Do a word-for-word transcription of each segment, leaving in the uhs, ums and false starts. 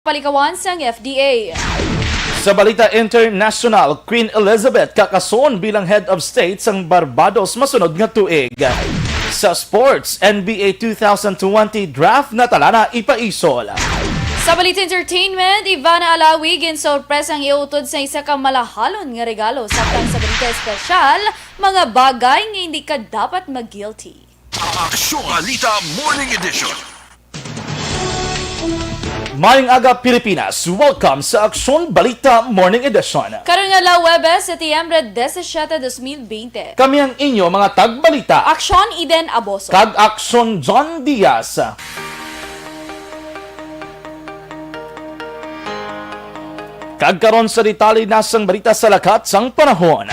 palikawan sang F D A. Sa balita international, Queen Elizabeth kakason bilang Head of State sang Barbados masunod nga tuig. Sa sports, N B A two thousand twenty draft na tala na ipaisol. Sa balita entertainment, Ivana Alawi ginsorpresa ang iutod sa isa ka malahalon nga regalo. Samtang sa balita espesyal, mga bagay nga hindi ka dapat mag-guilty. Aksyon Balita Morning Edition. Mayong aga, Pilipinas. Welcome sa Aksyon Balita Morning Edition. Karon nga adlaw, Huwebes, Setyembre disisiete, dos mil bente. Kami ang inyo mga tagbalita. Aksyon, Eden Aboso. Kag Aksyon, John Diaz. Kag karon sa detalye na sang balita sa lakat sang panahon.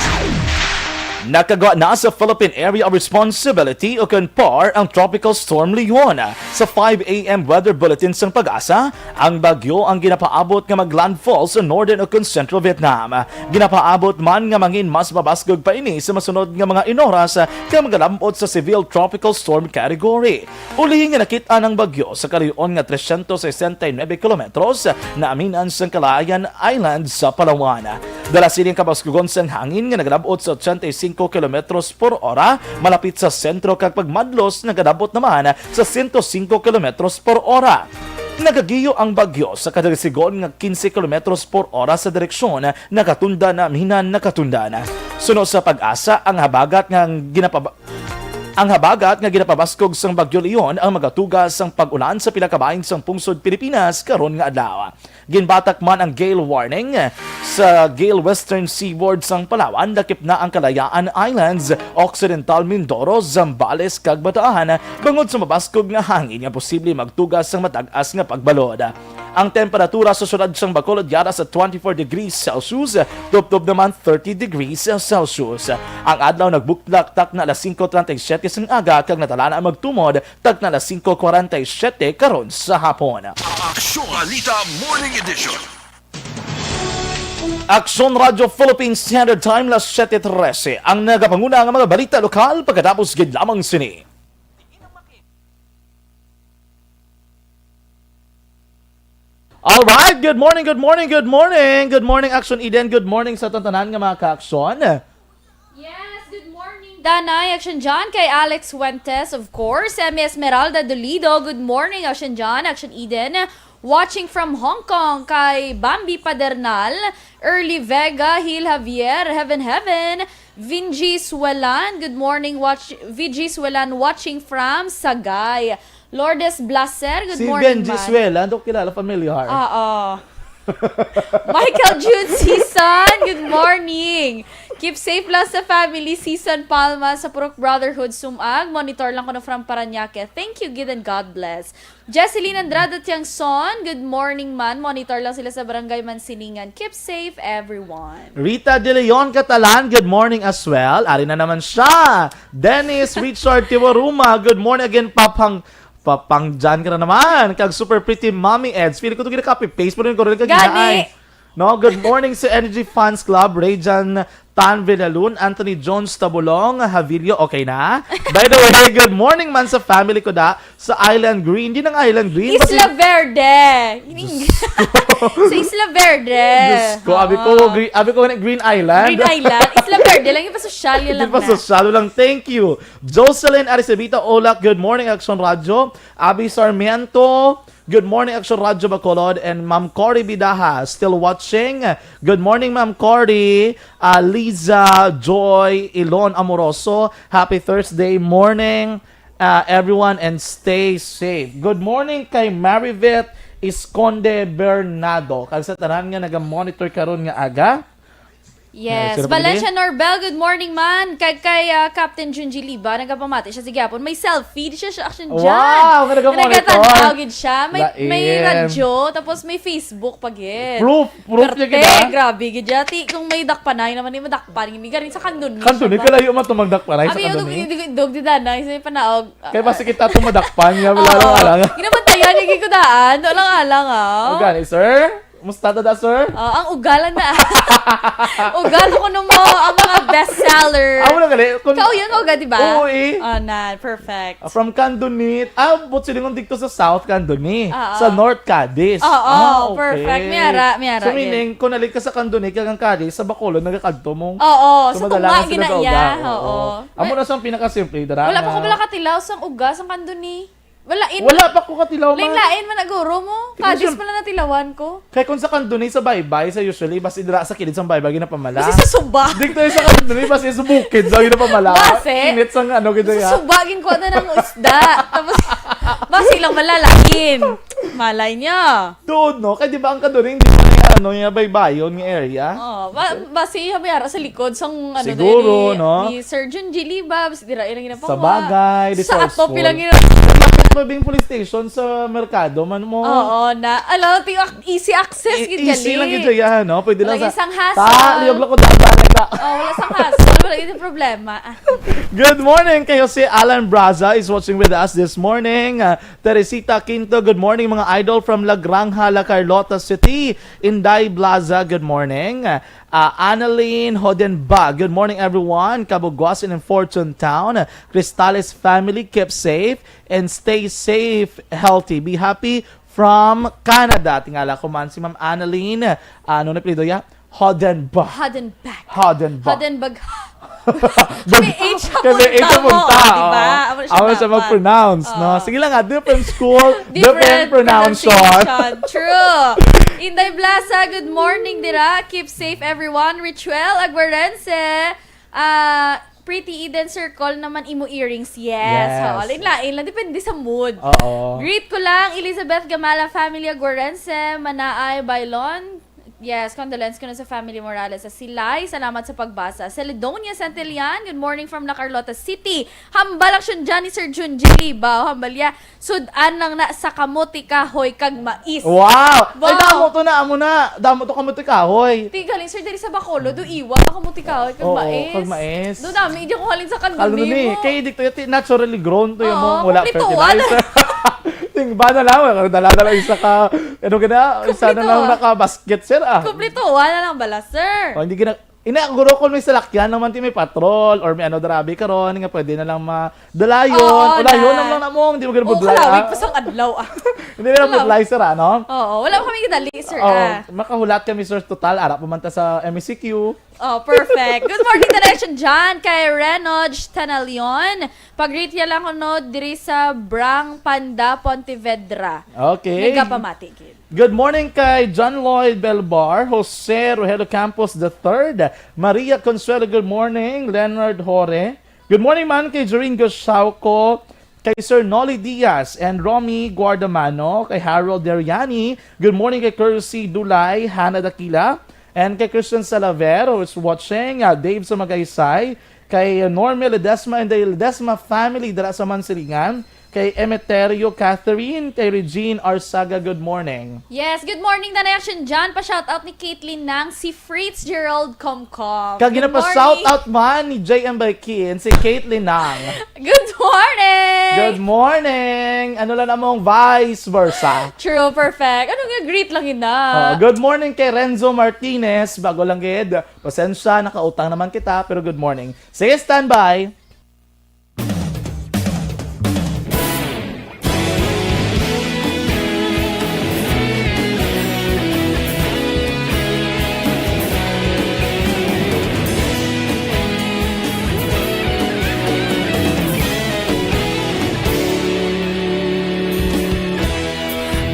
Nakagwa na sa Philippine Area of Responsibility o kon PAR ang Tropical Storm Leon. Sa five A M weather bulletin sang PAGASA, ang bagyo ang ginapaabot nga mag-landfall sa northern o kon central Vietnam. Ginapaabot man nga mangin mas mabaskog pa ini sa masunod nga mga inoras kag magalab-ot sa severe tropical storm category. Ulihi nga nakit-an ang bagyo sa kalayo-on nga trescientos sesenta y nuebe kilometros naaminan sang Calayan Island sa Palawan. Dala sini ang kabaskugon sang hangin nga nagalab-ot sa ochenta y cinco kilometros por ora malapit sa sentro kag pagmadlos nagalab-ot naman sa sento singko kilometros por ora. Nagagiyo ang bagyo sa kadagsigon nga quince kilometros por ora sa direksyon nakatundan naaminan nakatundan. Suno sa PAGASA, ang habagat nga ginapaba- Ang habagat nga ginapabaskog sang Bagyo Leon ang magatuga sang pag-ulan sa pila ka bahin sang pungsod Pilipinas karon nga adlaw. Ginbatak man ang gale warning sa gale western seaboard sang Palawan, lakip na ang Kalayaan Islands, Occidental Mindoro, Zambales, kag Bataan, bangod sa mabaskog nga hangin nga posible magtuga sang matag-as nga pagbalod. Ang temperatura sa siyudad sang Bacolod yara sa twenty-four degrees Celsius, tubtob naman thirty degrees Celsius. Ang adlaw nagbuklak takna alas singko treinta y siete sang aga kag natala na magtumod takna alas singko kwarenta y siete karon sa hapon. Aksyon Balita Morning Edition. Aksyon Radyo Philippine Standard Time, las siete trese. Ang nagapanguna nga mga balita lokal pagkatapos gid lamang sini. All right, good morning, good morning, good morning. Good morning, Action Eden. Good morning sa tanan nga mga ka-aksyon. Yes, good morning, Danay, Action John, kay Alex Fuentes, of course, M Esmeralda Dolido. Good morning, Action John, Action Eden. Watching from Hong Kong, kay Bambi Padernal, Early Vega, Hil Javier, Heaven Heaven, Vinji Suelan, good morning, watch, Vinji Suelan watching from Sagay. Lourdes Blaser, good Si morning, Benji man. Suelan, do kilala, familiar. Oo. Michael June Season, good morning. Keep safe lang sa family, Season Palma, sa Purok Brotherhood, Sumag. Monitor lang ko na from Parañaque. Thank you, good and God bless. Jesseline Andrade Tiangson, good morning, man. Monitor lang sila sa Barangay Mansiningan. Keep safe, everyone. Rita De Leon Catalan, good morning as well. Ari na naman siya. Dennis Richard Tiwaruma, good morning again, Papang Papang Jan ka na naman. Kag Super Pretty Mommy Eds. Feeling ko ito gina-copy-paste mo rin ko rin Gani. Kaginaay. No, good morning sa Energy Fans Club, Rayjan Tan Villalun, Anthony Jones Tabulong, Havilio, okay na? By the way, good morning man sa family ko da, sa Island Green. Hindi nang Island Green. Isla Verde. Sa Isla Verde. Diyos ko, abi ko, Oo. Green, abi ko na Green Island. Green Island. Isla Verde lang, yung pasosyal, yun Hindi lang pa na. Sosyal lang. Thank you. Jocelyn Aricevita Olak, good morning, Action Radio. Abby Sarmiento, good morning, Action Radio Bacolod, and Ma'am Cory Bidaha, still watching. Good morning, Ma'am Cory. Ah, Liza Joy Ilon Amoroso, happy Thursday morning, ah, everyone, and stay safe. Good morning kay Marivet Esconde Bernardo. Kag sa tanan nga naga-monitor karon nga aga. Yes. Ay, sino pa gini? Valencia Norbel, good morning, man. Kay, kay, ah, Captain Junji Liba, nagapamati siya sa gihapon. May selfie, di siya, siya action dyan. Wow, nga naga-monitor. Nagatan-aw gid siya. May, may Lain. Radyo, tapos may Facebook pa gid. Proof, proof niya Perte, gid, ah. Grabe gid, ah. Ti, kung may dakpanay naman, may madakpan. Hindi galing sa kanton ni Kanton ni, siya ba? Kalayo man tumang dakpanay sa Abi, kanton dug, ni. Dug, dug, dug, di danay, sa panaog. Kay basi kita itong madakpan niya, wala Oo. Lang alang. Ginabantayan niya, gigudaan. Wala lang alang, ah. O, gani, sir? Musta ta da, sir? Oh, ang ugalan na. Ugal ko no mo ang mga bestseller. Amo na gali. Kung Kau yun, uga, di ba? Oo, eh. Oh, na, perfect. Ah, from Candonit. Ah, but silingon dito sa South Candonit. Oo. Sa North Cadiz. Oo, Ah, okay. perfect. May ara, may ara, So, yun. meaning, kung nalit ka sa Candonit, kag ang Cadiz, sa Bacolod, nagakadto mo. Oo, So, so, madala tunga na sila gina sa uga. iya. Oo. Oo. Amo na sang pinakasimple, dara Wala pa nga. ko pala katilaw sang uga sang Candonit. Wala, in, Wala pa ko katilaw, man. Lain-lain man naguro mo. Tingnan Cadiz siya. pala natilawan ko. Kay kung sa Candonit sa baybay, sa usually, basi dira sa kilid sang baybay, ginapamala. Basi sa suba. Dito sa Candonit, basi sa bukid, sa ginapamala. Basi. Init sang ano, gid Sa ya. suba, ginkuha na ng isda. Tapos, basi lang malalain. Malay niya. Doon, no? Kay di ba ang Candonit, hindi pa niya, ano, niya baybayon nga area? Oh, ba, basi, habi ara sa likod, sang ano, Siguro, diri ni, no? ni Sir Jun G. Liba, basi dira ilang ginapamala. Sa bagay, Sa resourceful. ato, pilang gina- Bakit ba bing police station sa merkado man mo? Oo, na, alam, ti-, easy access, I-, gid easy gali. lang gid siya, no? Pwede lang Wala sa, isang hassle. Ta, liyog lang ko daan, daan, ta. Oh, wala sang hassle, wala gid problema. Ah. Good morning kay Jose Alan Braza is watching with us this morning. Uh, Teresita Quinto, good morning, mga idol from La Granja, La Carlota City. Inday Blaza, good morning. Uh, Annalyn Hodenba, good morning, everyone. Kabugwas in Fortune Town. Cristales family, keep safe and stay safe, healthy. Be happy from Canada. Tingala ko man si Ma'am Annalyn. Ano na apelyido ya? Hodenba. Hodenbach. Hodenbach. Hodenbach. Kami H Kami H punta mo, punta, di ba? oh. Amo na siya Amo siya dapat. mag-pronounce, no? Oh. Sige lang nga, different school, different Different pronunciation. pronunciation. True. Inday Blasa, good morning, dira. Keep safe, everyone. Rituel Aguarense, ah, Pretty Eden Circle naman imo earrings. Yes. Yes. Oo, lain-lain lang. Depende sa mood. Oo. Greet ko lang, Elizabeth Gamala family, Aguarense, Manaay, Bailon. Yes, condolence ko na sa family Morales sa Silay. Salamat sa pagbasa. Celedonia Santillan, good morning from La Carlota City. Hambal action dyan ni Sir Jun G. Libaw. Hambal ya, sud-an lang na sa kamote kahoy kag mais. Wow! Ay, Wow! damo to na, amo na. Damo to kamote kahoy. Ti galing, sir, diri sa Bacolod, do iwa, kamote kahoy kag Oo, mais. kag mais. Do dami, di ko halin sa Kalo Candonit ni, mo. kay di to, ti-, naturally grown to yung Oo, mga wala kompleto, fertilizer. Tingba na lang, wala, dala na lang isa ka, ano ka na, isa na Kompleto. lang naka-basket, sir, ah. Kompleto, wala lang bala, sir. Oh, hindi gina-, ina, guro, kung may salakyan naman, ti may patrol, or may ano, darabi karon, nga pwede na lang ma-, dalayon, Oo, o layon na. naman lang na mo, hindi mo Oo, ginabudlay, kalawig ah. pa sang adlaw, ah. Hindi na Hello. budlay, sir, ano? Oo, wala kami gidali, sir, Oo, ah. makahulat kami, sir, total, ara pa man ta sa M E C Q. Oh, perfect. Good morning, Direction John, kay Renoj Tanalion. Pag-greet niya lang kuno diri sa Brang Panda, Pontevedra. Okay. Nagapamati gid. Good morning kay John Lloyd Belbar, Jose Rogelio Campos the third, Maria Consuelo, good morning, Leonard Hore. Good morning man kay Joringo Shauco, kay Sir Nolly Diaz and Romy Guardamano, kay Harold Deriani. Good morning kay Curcy Dulay, Hannah Dakila, and kay Christian Salaver, who is watching, uh, Dave sa Magaysay, kay Norme Ledesma and the Ledesma family dira sa Mansilingan, kay Emeterio Catherine, kay Regine Arsaga, good morning. Yes, good morning, Nanay Action John. Pa-shoutout ni Caitlin Nang, si Fritz Gerald Comcom. Kag Good ginapa-shout morning. out man ni J M Baikin, si Caitlin Nang. Good morning! Good morning! Ano lang namong vice versa? True, perfect. Ano nga, greet lang yun na. Oh, good morning kay Renzo Martinez. Bago lang gid. Pasensya, nakautang naman kita, pero good morning. Sige, standby.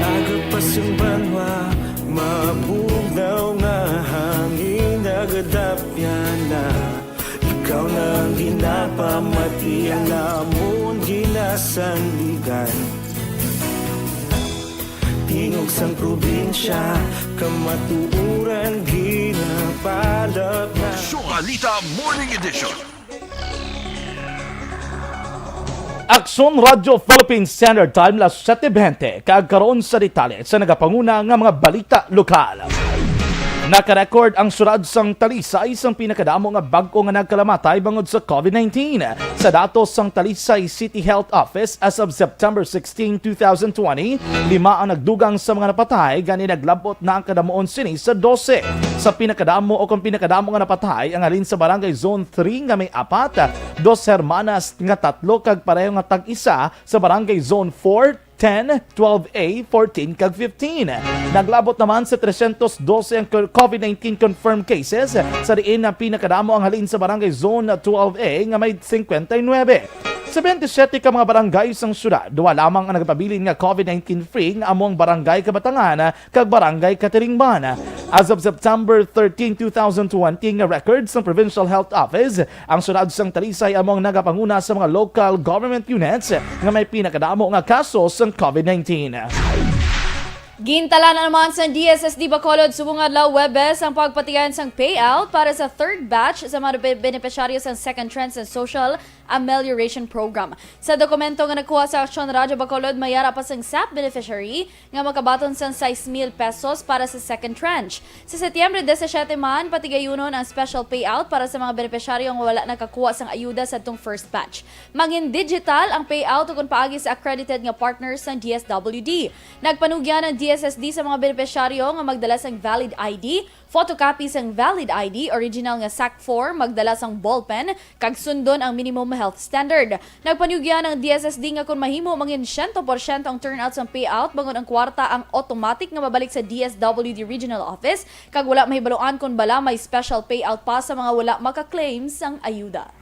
Aga pa sing banwa, mabugnaw nga hangin, nagadapyan na. Ikaw na ang ginapamati, ang amon ginasandigan. Tingog sang probinsya, kamatuoran ginapalap na. Balita Morning Edition. Aksyon Radyo Philippine Standard Time, las siete veinte, kag karon sa detalye sa nagapanguna nga mga balita lokal. Nakarecord ang siyudad sang Talisay sang pinakadamo nga bag-o nga nagkalamatay bangod sa COVID nineteen. Sa datos sang Talisay City Health Office, as of September sixteen, two thousand twenty, lima ang nagdugang sa mga napatay, gani naglab-ot na ang kadamuon sini sa dose. Sa pinakadamo o kung pinakadamo nga napatay ang halin sa Barangay Zone three nga may apat, Dos Hermanas nga tatlo, kag pareho nga tag-isa sa Barangay Zone four, ten, twelve A, fourteen, kag fifteen. Naglab-ot naman sa tresyentos dose ang co-, COVID nineteen confirmed cases, sa diin ang pinakadamo ang halin sa Barangay Zone twelve A nga may singkwenta y nuebe. Sa bente siyete ka mga barangay sang siyudad, duha lamang ang nagapabilin nga COVID nineteen free, nga amo ang Barangay Kabatangan kag Barangay Katilingban. As of September thirteen, two thousand twenty, nga record sang Provincial Health Office, ang siyudad sang Talisay amo ang nagapanguna sa mga local government units nga may pinakadamo nga kaso sang COVID nineteen. Gintala na naman sa D S S D Bacolod subong adlaw Huwebes ang pagpatigayon sang payout para sa third batch sa mga be- benepisyaryo sa Second Tranche sa Social Amelioration Program. Sa dokumento nga nakuha sa Aksyon Radyo Bacolod, may ara pa sang SAP beneficiary nga makabaton sang sais mil pesos para sa second tranche. Sa Setyembre disisiete man, patigayunon ang special payout para sa mga benepisyaryo nga wala nakakuha sang ayuda sa atong first batch. Mangin digital ang payout ukon paagi sa accredited nga partners sang D S W D. Nagpanugyan ang D S S D sa mga benepisyaryo nga magdala sang valid I D, photocopy sang valid I D, original nga SAC form, magdala sang ballpen, kag sundon ang minimum health standard. Nagpanugyan ang D S S D nga kon mahimo, mangin siyento porsyento ang turnout sang payout, bangod ang kwarta ang automatic nga mabalik sa D S W D Regional Office, kag wala mahibaluan kon bala may special payout pa sa mga wala maka-claim sang ayuda.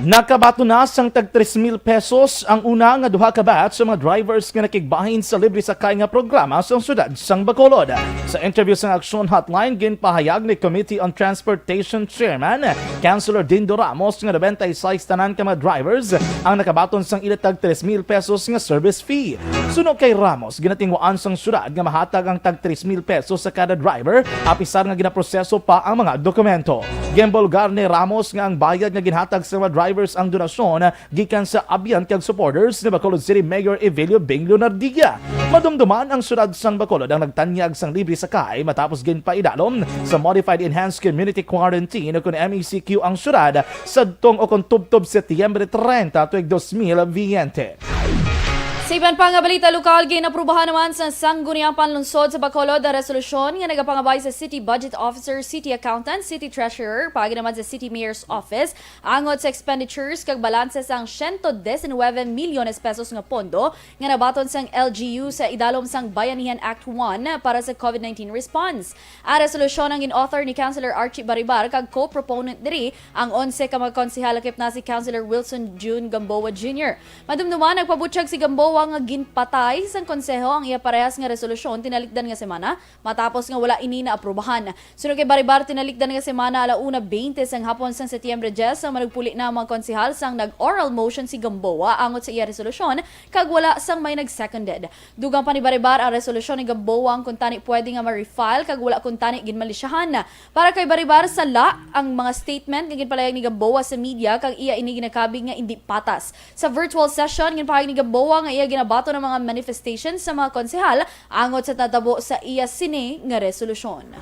Nakabaton na sang tag tres mil pesos ang una nga duha ka batch sa mga drivers nga nakigbahin sa libre sakay nga programa sa siyudad sang Bacolod. Sa interview sa Aksyon Hotline, ginpahayag ni Committee on Transportation Chairman Councilor Dindo Ramos nga nobenta y seis tanan ka mga drivers ang nakabaton sang ila tag tres mil pesos nga service fee. Suno kay Ramos, ginatinguhaan sang siyudad nga mahatag ang tag tres mil pesos sa kada driver, apisar nga ginaproseso pa ang mga dokumento. Ginbulgar ni Ramos nga ang bayad nga ginhatag sa mga drivers ang donasyon gikan sa Abian kag supporters ni Bacolod City Mayor Evelio Bing Leonardia. Madumduman ang siyudad sang Bacolod ang nagtanyag sang libre sakay matapos ginpaidalom sa Modified Enhanced Community Quarantine o kun M E C Q ang siyudad sadtong o kun tubtob Setyembre treinta tuig dos mil veinte. Sa iban pa nga balita lokal, ginaprubahan naman sa Sangguniang Panlungsod sa Bacolod ang resolusyon nga nagapangabay sa City Budget Officer, City Accountant, City Treasurer, paagi naman sa City Mayor's Office, angot sa expenditures kag balanse sang siyento diecinuebe milyones pesos nga pondo nga nabaton sang L G U sa idalom sang Bayanihan Act one para sa COVID nineteen response. Ang resolusyon ang gin-author ni Councilor Archie Baribar kag co-proponent diri ang onse ka mga konsehal, lakip na si Councilor Wilson June Gamboa Junior. Madumduman, nagpabutyag si Gamboa nga ginpatay sang konseho ang iya parehas nga resolusyon tinalikdan nga semana, matapos nga wala ini naaprubahan. Suno kay Baribar, tinalikdan nga semana, ala una beinte sang hapon sang Setyembre diyes, ang manugpuli na ang mga konsehal sang nag-oral motion si Gamboa angot sa iya resolusyon, kag wala sang may nag-seconded. Dugang pa ni Baribar, ang resolusyon ni Gamboa ang kuntani pwede nga ma-refile kag wala kuntani ginmalisyahan. Para kay Baribar, sala ang mga statement nga ginpalayag ni Gamboa sa media kag iya ini ginakabig nga indi patas. Sa virtual session, ginpahayag ni Gamboa nga iya ginabaton ang mga manifestation sa mga konsehal angot sa natabo sa iya sini nga resolusyon.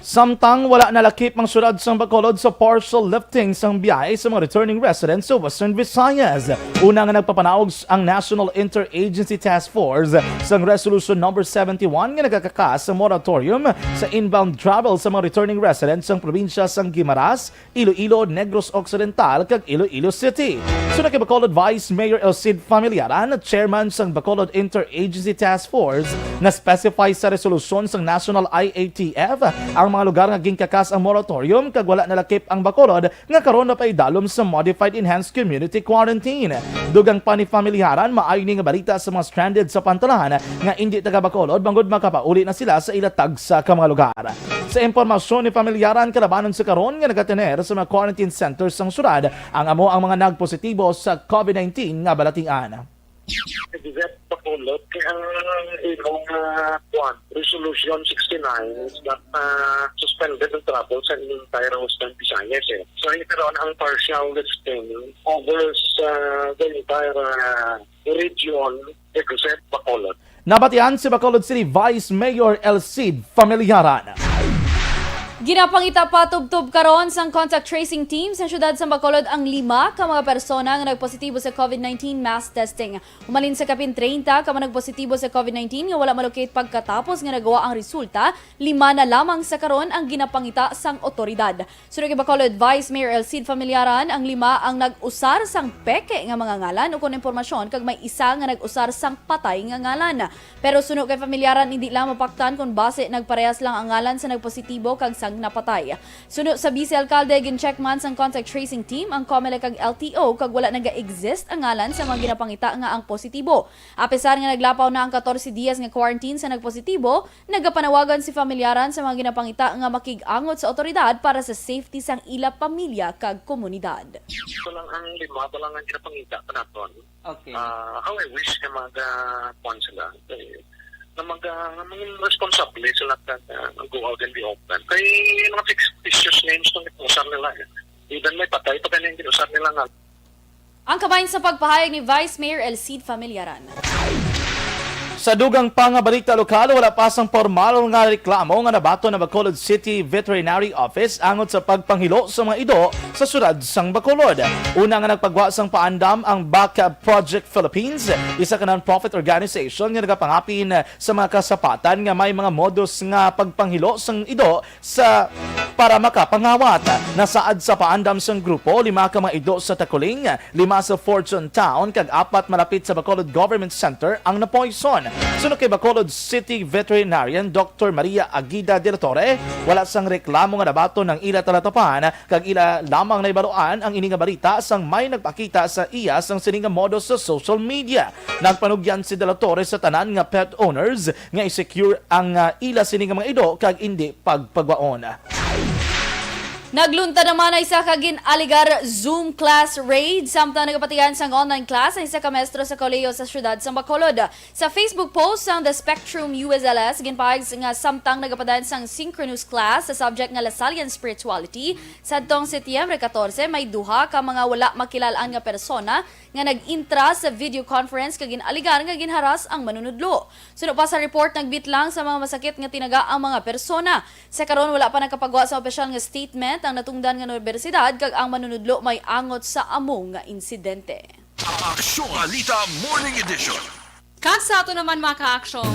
Samtang wala nalakip ang siyudad sang Bacolod sa partial lifting sang biyahe sa mga returning residents sa Western Visayas, una nga nagpapanaog ang National Interagency Task Force sang Resolution Number seventy-one nga nagakakas sa moratorium sa inbound travel sa mga returning residents sang probinsya sang Guimaras, Iloilo, Negros Occidental, kag Iloilo City. Suno kay Bacolod Vice Mayor El Cid Familiaran, chairman sang Bacolod Interagency Task Force, na-specify sa resolusyon sang National I A T F ang mga lugar nga ginkakas ang moratorium kag wala nalakip ang Bacolod nga karon napaidalom sa Modified Enhanced Community Quarantine. Dugang pa ni Familiaran, maayo ni nga balita sa mga stranded sa pantalan nga indi taga Bacolod bangod makapauli na sila sa ila tagsa ka mga lugar. Sa impormasyon ni Familiaran, kalabanon sa karon nga nagatener sa mga quarantine centers sang syudad ang amo ang mga nagpositibo sa COVID nineteen nga balatian. Except Bacolod, kaya ang ilang uh, kwan, Resolution sixty-nine is that uh, suspended ang travel sa entire Western Visayas. Eh. So, ito ron ang partial lifting over sa the entire uh, region except Bacolod. Nabatian si Bacolod City Vice Mayor El Cid Familiaran. Ginapangita patubtob karon sang contact tracing team sa siyudad sa Bacolod ang lima ka mga persona nga nagpositibo sa covid nineteen mass testing. Humalin sa kapin treinta ka mga nagpositibo sa covid nineteen nga wala malukit pagkatapos nga nagawa ang resulta, lima na lamang sa karon ang ginapangita sang otoridad. Suno kay Bacolod Vice Mayor El Cid Familiaran, ang lima ang nag-usar sang peke nga mga ngalan ukon impormasyon kag may isa nga nag-usar sang patay nga ngalan. Pero suno kay Familiaran, hindi lang mapaktan kon basi nagparehas lang ang ngalan sa nagpositibo kag sang napatay. Suno sa Vice Alcalde, gin-check man sang contact tracing team ang COMELEC kag L T O kag wala naga-exist ang ngalan sa mga ginapangita nga ang positibo. Apesar nga naglapaw na ang katorse dias nga quarantine sa nagpositibo, nagapanawagan si Familiaran sa mga ginapangita nga makig-angot sa otoridad para sa safety sang ila pamilya kag komunidad. Ito lang ang lima pa lang ang ginapangita pa naton. Okay. Ah, how I wish nga mag, ah, kuwan sila, eh, na mag, ah, nga maging responsable sila kag, ah, go out in the open. Kay mga fictitious names nang ginusar nila, eh. Even may patay pa gani ang ginusar nila nga. Ang kabahin sa pagpahayag ni Vice Mayor El Cid Familiaran. Sa dugang pa nga balita lokal, wala pa sang pormal nga reklamo nga nabaton ang Bacolod City Veterinary Office angot sa pagpanghilo sa mga ido sa siyudad sang Bacolod. Una nga nagpagwa sang paandam ang Back Project Philippines, isa ka non-profit organization nga nagapangapin sa mga kasapatan nga may mga modus nga pagpanghilo sang ido sa para makapangawat. Nasaad sa paandam sang grupo, lima ka mga ido sa Taculing, lima sa Fortune Town, kag apat malapit sa Bacolod Government Center ang napoison. Suno kay Bacolod City Veterinarian Doctor Maria Aguida de la Torre, wala sang reklamo nga nabaton ang ila talatapan, kag ila lamang naibaluan ang ini nga balita sang may nagpakita sa iya sang sini nga modus sa social media. Nagpanugyan si de la Torre sa tanan nga pet owners nga i-secure ang, ah, ila sini nga mga ido kag indi pagpagwaon. Naglunta naman ang isa ka gin-alegar Zoom class raid samtang nagapatihan sang online class ang isa ka maestro sa kolehiyo sa siyudad sa Bacolod. Sa Facebook post sang The Spectrum U S L S, ginpahayag nga samtang nagapadayon sang synchronous class sa subject nga Lasallian Spirituality, sadtong Setyembre katorse, may duha ka mga wala makilal-an nga persona nga nag-intra sa video conference kag gin-alegar nga ginharas ang manunudlo. Suno pa sa report, nagbitlang sa mga masakit nga tinaga ang mga persona. Sa karon, wala pa nakapagwa sa opisyal nga statement ang natungdan nga unibersidad kag ang manunudlo may angot sa amo nga insidente. Aksyon Balita Morning Edition. Kag sa ato naman, mga ka-aksyon.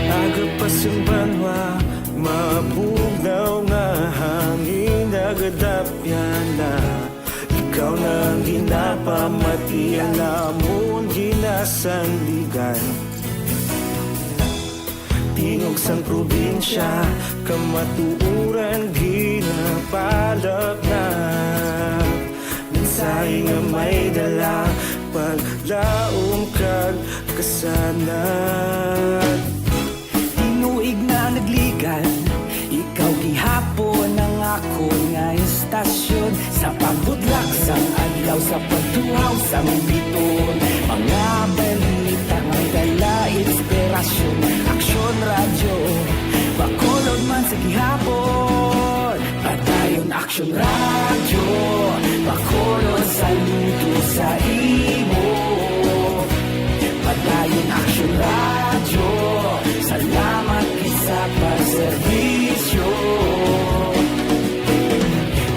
Aga pa sing banwa, mabugnaw nga hangin nagadapyan na. Ikaw na ang ginapamati, ang amon ginasandigan. Tingog sang probinsya, kamatuoran ginapalapnap. Mensahe nga may dala, paglaom kag kasanag. Tinuig na nagligan, ikaw gihapon ang akon nga istasyon. Sa pagbudlak sang adlaw, sa pagtuhaw sang biton, mga balita may dala inspirasyon. Aksyon Radyo, Bacolod man sa gihapon. Padayon Aksyon Radyo, Bacolod saludo sa imo. Padayon Aksyon Radyo, salamat gid sa pagserbisyo.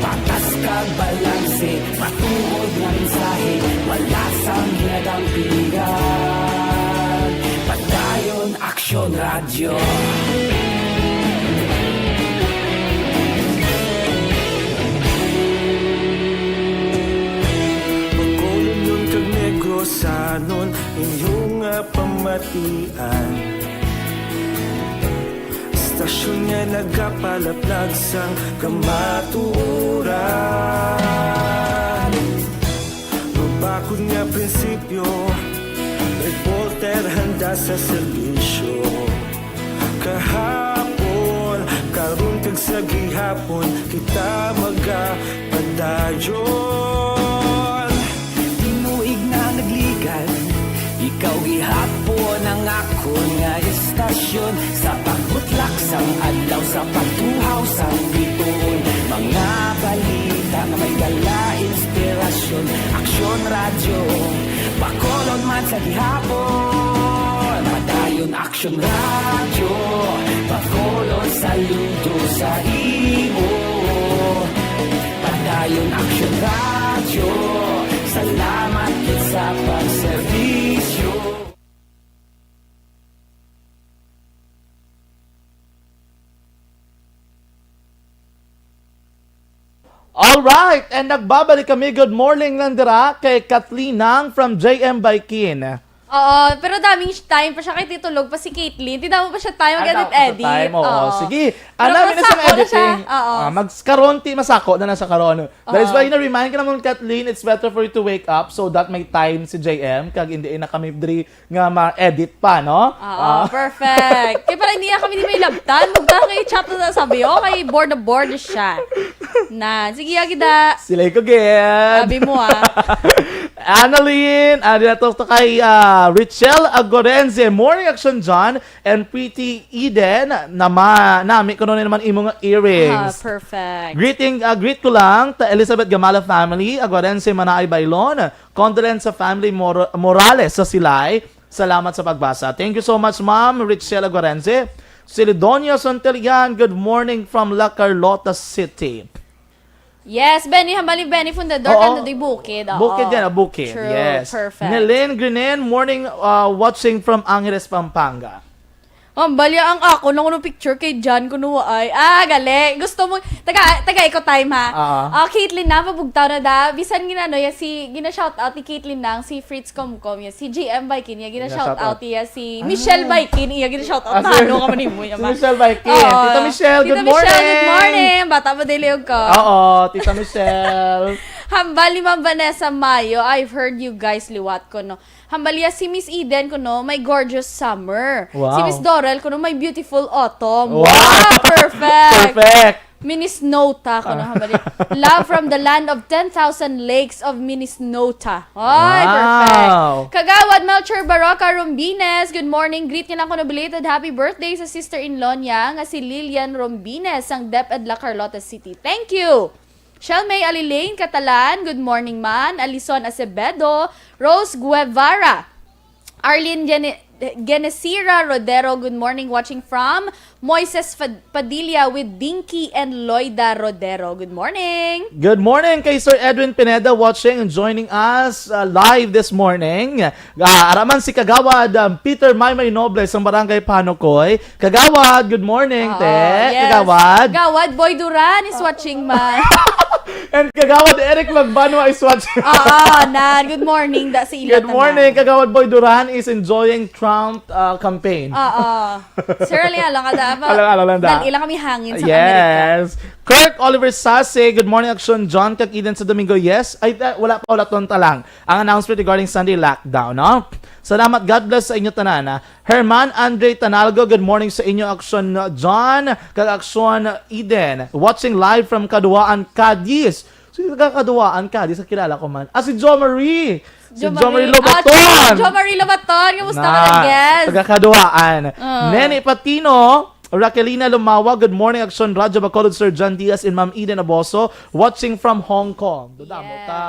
Patas kag balanse, matuod nga mensahe, wala sang ginadampingan. Padayon Aksyon Radyo. Bacolodnon kag Negrosanon, inyo nga pamatian. Istasyon nga nagapalaplag sang kamatuoran. Mabakod nga prinsipyo, reporter handa sa serbisyo. Kahapon, karon kag sa gihapon, kita magapadayon. Tinuig Ikaw gihapon ang akon nga estasyon, sa pagbutlak sang adlaw, sa pagtuhaw sang bituon, mga balita nga may dala inspirasyon. Aksyon Radyo, Bacolod man sa gihapon. Padayon Aksyon Radyo, Bacolod, saludo sa imo. Padayon Aksyon Radyo, salamat gid sa pagserbisyo. All right, and nagbabalik kami. Good morning lang dira kay Kathleen Nang from J M Baikin. Oo, pero daming sh- time pa siya kay titulog pa si Caitlyn. Di damo pa siya time mag-edit-edit. Time, oo. Sige. Pero Ana, yun sa masako na editing. siya. Oo. Ah, magkaron, ti masako na na sa karon. That is Oo. why na-remind ka naman, Kathleen, it's better for you to wake up so that may time si J M. Kag hindi na kami diri nga ma-edit pa, no? Oo, perfect. Kaya para hindi na kami di may labtan. Huwag ka kay chat na sabi, oh, kay bored na bored na siya. Na, sige, agida. Sila ko gid. Sabi mo, ah. Annalyn, ah, dito to kay ah, Richelle Agorense. Morning, Action John and Pretty Eden. Nama, nami ko naman imong earrings. Ah, perfect. Greeting, ah, greet ko lang ta Elizabeth Gamala family, Aguarense, Manaay, Bailon. Condolence sa family Mor- Morales sa Silay. Salamat sa pagbasa. Thank you so much, Ma'am Richelle Aguarense. Celidonia Santelian, good morning from La Carlota City. Yes, Benny, hambali Benny Fundador, Oo. kan do'y bukid. Oo. Bukid yan, ah, bukid. True, Yes. Perfect. Nelen Grinen, morning, uh, watching from Angeles, Pampanga. Oh, bali ang ako nung ano picture kay Jan kuno ay. Ah, gali. Gusto mo taga taga Eco Time ha. Ah. Oh, Caitlyn na mabugtaw na da. Bisan ginano ya si gina shout out ni Caitlyn nang si Fritz Comcom ya si G M Baikin ya gina shout out ya si Michelle Baikin iya gina shout out Ah, na si- ano ka man mo ya si Michelle Baikin. Tita Michelle, good Tita Michelle, good morning. Morning. Bata mo dili og ko. Oo, Tita Michelle. Hambal ni Ma'am Vanessa Mayo, I've heard you guys liwat ko no. Hambal ya si Miss Eden kuno, my gorgeous summer. Wow. Si Miss Dorel kuno, my beautiful autumn. Wow. Wow, perfect. Perfect. Minnesota kuno, hambal ya. Love from the land of ten thousand lakes of Minnesota. Ay, Wow. Perfect. Kagawad Melchor Baroca Rombines, good morning. Greet niya lang kuno belated happy birthday sa sister-in-law niya nga si Lilian Rombines sang DepEd La Carlota City. Thank you. Shelmay Alilane Catalan, good morning man. Alison Acevedo, Rose Guevara, Arlene Gene- Genesira Rodero, good morning. Watching from Moises Fad- Padilla with Dinky and Loida Rodero. Good morning. Good morning kay Sir Edwin Pineda watching and joining us uh, live this morning. Ah, araman si Kagawad um, Peter Maymay Nobles sa Barangay Panukoy. Kagawad, good morning, Oo, te. yes. Kagawad. Kagawad, Boy Duran is watching man. And Kagawad Eric Magbanwa is watching. Oo, na. Good morning, da sa ila Good morning, Kagawad Boy Duran is enjoying Trump uh, campaign. Oo. Sir, alang-alang ka da. Ba? Alang-alang lang da. Nag-ila kami hangin sa Yes. Amerika. Kirk Oliver Sase, good morning, Action John, kag Eden sa Domingo. Yes, ay, eh, wala pa, wala ton ta lang. Ang announcement regarding Sunday lockdown, no? Salamat, God bless sa inyo tanan, ha? Herman Andre Tanalgo, good morning sa inyo, Action John, kag Action Eden. Watching live from Caduaan, Cadiz. So, taga Caduaan, Cadiz, sa kilala ko man. Ah, si Jo Marie. Si Jo Marie Ah, Lobaton. Jo Marie Lobaton. Kamusta ka na, guys? Taga Caduaan. Ah. Nene Patino, Raquelina Lumawa, good morning, Action Radyo Bacolod, Sir John Diaz, and Ma'am Eden Aboso, watching from Hong Kong. Dodamo Yes. ta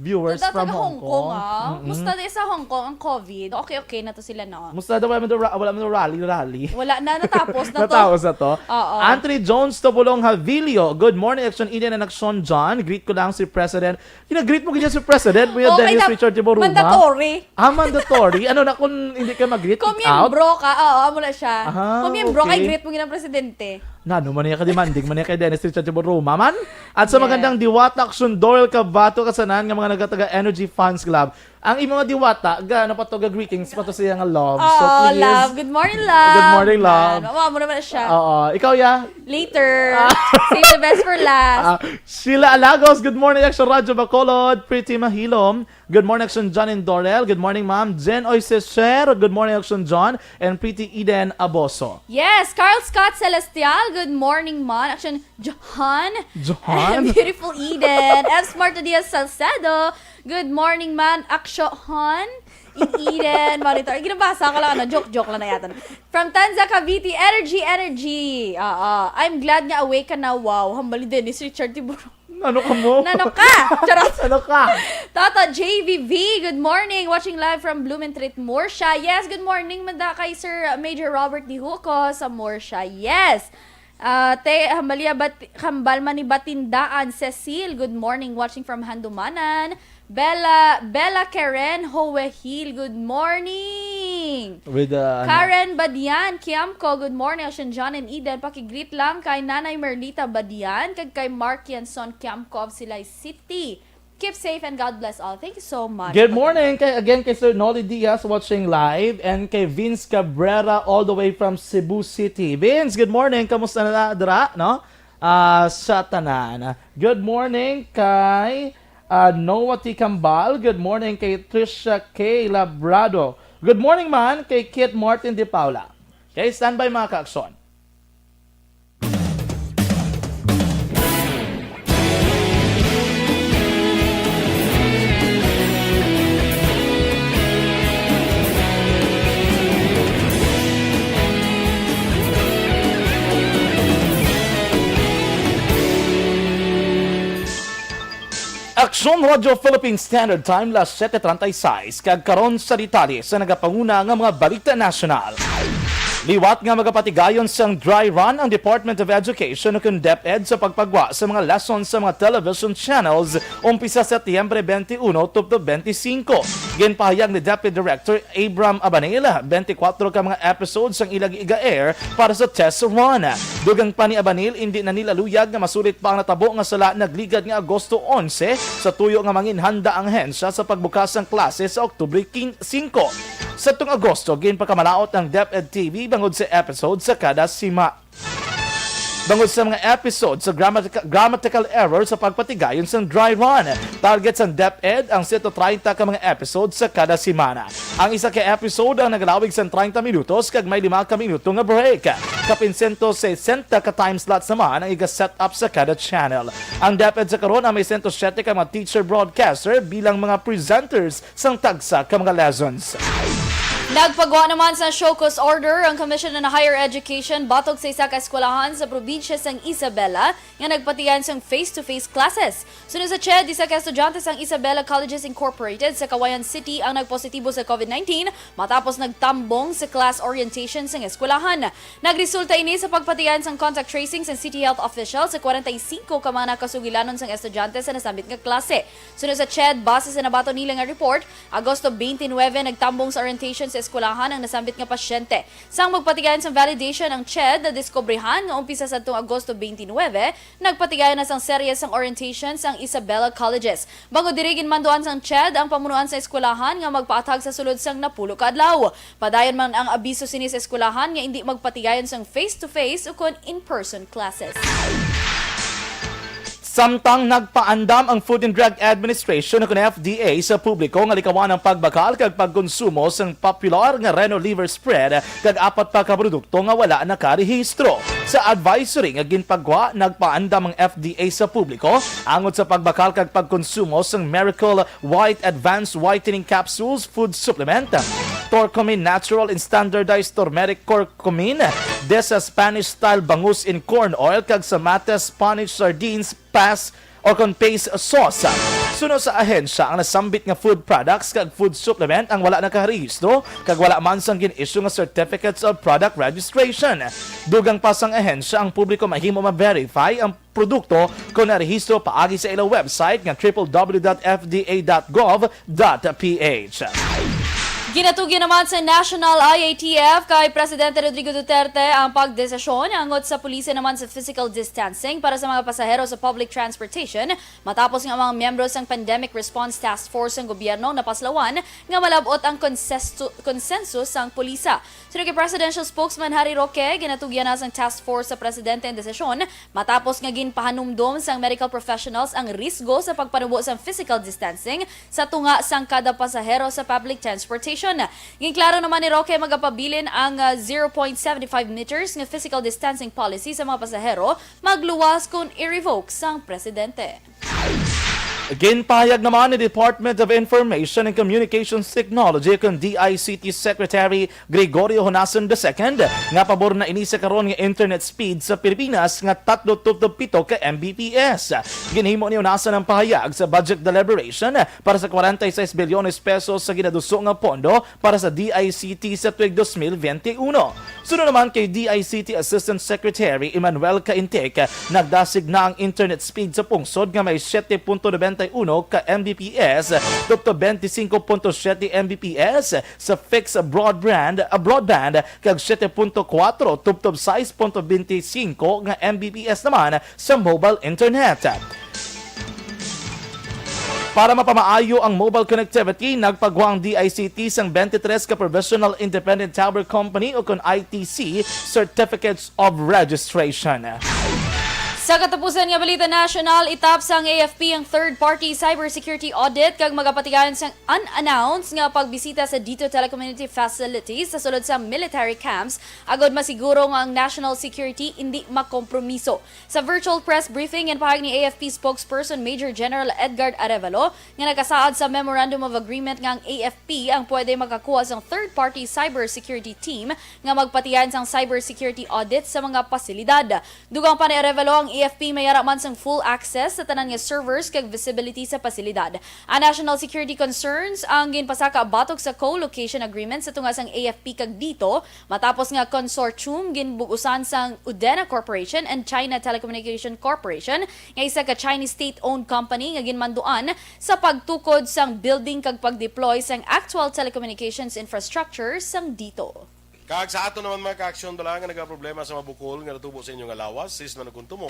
viewers Dodamo from ta Hong Kong. Ah. Mm-mm. Musta di sa Hong Kong ang COVID? Okay, okay na to sila, no? Musta daw, wala man daw ra- wala man daw rally, rally. Wala na, natapos na to. Natapos na to. Oo. Anthony Jones Tobulong Havilio. Good morning, Action Eden and Action John. Greet ko lang si President. Gina-greet mo ganyan si President. Mo yung Okay Dennis na, Richard Tiburuma. mandatory. Ah, mandatory. Ano na kung hindi ka mag-greet, Kung kick out? miyembro ka, oo, amo na siya. Ah, Kung miyembro ka, okay. i-greet mo gina ang presidente. Nano man niya ka-demanding man niya kay Dennis Richard Tiburuma man. At sa Yes. magandang Diwata Action, Doral Cavato, kasanan nga mga nagataga Energy Fans Club. Ang imong mga Diwata, ga, ano pa to, ga greetings pa to sa iyang love. So, Oh, please. Love. Good morning, love. Good morning, love. Yan. Mama mo naman na siya. Oo. Ikaw, ya? Later. Save the best for last. Ah, Sheila Alagos, good morning, Action Radyo Bacolod. Pretty Mahilom. Good morning, Action John and Dorel. Good morning, Ma'am. Jen Oisecher. Good morning, Action John. And Pretty Eden Aboso. Yes, Carl Scott Celestial. Good morning, man. Action, Johan. Johan? Beautiful Eden. F Smart Diaz Salcedo. Good morning, man. Action, Han. In Eden, monitor. Ginabasa ko lang, ano, joke-joke lang na yata. From Tanza, Cavite, energy, energy. Oo. I'm glad nga awake ka na. Wow. Hambal ni Dennis Richard Tiburon. Ano ka mo? Nano ka? Charot. Ano ka? Toto J V V, good morning. Watching live from Blumentritt, Murcia. Yes, good morning, manda kay Sir Major Robert Dihuco sa Murcia. Yes. Ah, te, Hamalia Bat-, Kambal man ni Batindaan, Cecil, good morning, watching from Handumanan. Bella, Bella Karen Hoehil, good morning. With, uh, ano? Karen Badian Kiamco, good morning. Asyon John and Eden, pakigreet lang kay Nanay Merlita Badian, kag kay Mark Yanson Kiamco of Silay City. Keep safe and God bless all. Thank you so much. Good morning kay, again kay Sir Nolly Diaz watching live and kay Vince Cabrera all the way from Cebu City. Vince, good morning. Kamusta na dira, no? Ah, sa tanan. Good morning kay, ah, Noah T. Cambal. Good morning kay Trisha K. Labrado. Good morning man kay Kit Martin De Paula. Okay, standby, mga ka-aksyon. Aksyon Radyo Philippine Standard Time, las siete treinta y seis, kag karon sa detalye sa nagapanguna nga mga balita nasyonal. Liwat nga magapatigayon sang dry run ang Department of Education ukon DepEd sa pagpagwa sa mga lessons sa mga television channels umpisa Setyembre twenty-one tubtob twenty-five. Ginpahayag ni DepEd Director Abram Abanil, twenty-four ka mga episodes ang ilang iga-air para sa test run. Dugang pa ni Abanil, indi na nila luyag nga masulit pa ang natabo nga sala nagligad nga Agosto onse, sa tuyo nga manginhanda ang ahensya sa pagbukas sang klase sa Oktubre quince, singko. Sadtong Agosto, ginpakamalaot ang DepEd T V bangod sa episode sa kada sima-, bangod sa mga episode sa grammatical, grammatical error sa pagpatigayon sang dry run. Target sang DepEd ang sento treinta ka mga episode sa kada semana. Ang isa ka episode ang nagalawig sang treinta minutos kag may lima ka minuto nga break. Kapin sento sesenta ka time slots naman ang iga-set up sa kada channel. Ang DepEd sa karon ang may sento siete ka mga teacher broadcaster bilang mga presenters sang tagsa ka mga lessons. Nagpagwa naman sa show cause order ang Commission on Higher Education batok sa isa ka eskwelahan sa probinsya sang Isabela nga nagpatigayon sang face-to-face classes. Suno sa CHED, isa ka estudyante sang Isabela Colleges Incorporated sa Cauayan City ang nagpositibo sa COVID nineteen matapos nagtambong sa class orientation sang eskwelahan. Nagresulta ini sa pagpatigayon sang contact tracing sang City Health official sa kwarenta y singko ka mga nakasugilanon sang estudyante sa nasambit nga klase. Suno sa CHED, base sa nabaton nila nga report, Agosto twenty-nine nagtambong sa orientation sa eskwelahan ang nasambit nga pasyente. Sang magpatigayon sang validation ang CHED, nadiskobrehan nga umpisa sadtong Agosto twenty-nine, nagpatigayon na sang serye sang orientation sang Isabela Colleges. Bangod diri, ginmanduan sang CHED ang pamunuan sa eskwelahan nga magpaathag sa sulod sang napulo ka adlaw. Padayon man ang abiso sini sa eskwelahan nga indi magpatigayon sang face-to-face ukon in-person classes. Samtang nagpaandam ang Food and Drug Administration ukon F D A sa publiko nga likawan ang pagbakal kag pagkonsumo sang popular nga Reno liver spread kag apat pa ka produkto nga wala nakarehistro. Sa advisory nga ginpagwa, nagpaandam ang F D A sa publiko angot sa pagbakal kag pagkonsumo sang Miracle White Advanced Whitening Capsules Food Supplement, Torcomin Natural and Standardized Turmeric Curcumin, Desa Spanish Style Bangus in Corn Oil, kag sa Mata Spanish Sardines Pas or kon Paste Sauce. Suno sa ahensya, ang nasambit nga food products kag food supplement ang wala nakarehistro kag wala man sang gin-issue nga certificates of product registration. Dugang pa sang ahensya, ang publiko mahimo ma-verify ang produkto kon narehistro paagi sa ila website nga triple W dot F D A dot gov dot P H. Ginatugyan naman sa National I A T F kay Presidente Rodrigo Duterte ang pagdesisyon angot sa pulisi naman sa physical distancing para sa mga pasahero sa public transportation, matapos nga ang mga miyembro sang Pandemic Response Task Force sang gobyerno napaslawan nga malab-ot ang konsesto-, konsenso sang pulisa. Suno kay Presidential Spokesman Harry Roque, ginatugyan na sang task force sa presidente ang desisyon matapos nga ginpahanumdom sang medical professionals ang risgo sa pagpanubo sang physical distancing sa tunga sang kada pasahero sa public transportation. Ginklaro naman ni Roque, magapabilin ang, ah, zero point seven five meters nga physical distancing policy sa mga pasahero magluwas kon i-revoke sang presidente. Ginpahayag naman ni Department of Information and Communications Technology, kun D I C T, Secretary Gregorio Honasan the second nga pabor na ini sa karon nga internet speed sa Pilipinas nga tatlo tubtob pito ka M B P S. Ginhimo ni Honasan ang pahayag sa budget deliberation para sa kwarenta y seis bilyones pesos sa ginaduso nga pondo para sa D I C T sa tuig dos mil benti uno. Suno naman kay D I C T Assistant Secretary Emmanuel Caintic, nagdasig na ang internet speed sa pungsod nga may siete punto nobenta y uno ka M B P S tubtob benti singko punto siete M B P S sa fixed broadband, ah, broadband, kag siete punto kuwatro tubtob sais punto benti singko nga M B P S naman sa mobile internet. Para mapamaayo ang mobile connectivity, nagpagwa ang D I C T sang twenty-three ka Provisional Independent Tower Company o kon I T C Certificates of Registration. Sa katapusan nga balita nasyonal, itap sang A F P ang third-party cybersecurity audit kag magapatigayon sang unannounced nga pagbisita sa DITO Telecommunity Facilities sa sulod sa military camps agod masiguro nga ang national security indi makompromiso. Sa virtual press briefing, ginpahayag ni A F P spokesperson Major General Edgard Arevalo nga nakasaad sa Memorandum of Agreement nga ang A F P ang pwede makakuha sang third-party cybersecurity team nga magpatigayon sang cybersecurity audit sa mga pasilidad. Dugang pa ni Arevalo, ang A F P may ara man sang full access sa tanan nga servers kag visibility sa pasilidad. Ang national security concerns ang ginpasaka batok sa co-location agreement sa tunga sang A F P kag DITO, matapos nga consortium ginbug-usan sang Udena Corporation and China Telecommunication Corporation, nga isa ka Chinese state-owned company nga ginmanduan sa pagtukod sang building kag pag-deploy sang actual telecommunications infrastructure sang DITO. Kag sa ato naman, mga ka-aksyon, bala nga nagaproblema sa mga bukol nga natubo sa inyo nga lawas, sis manugkuntumo.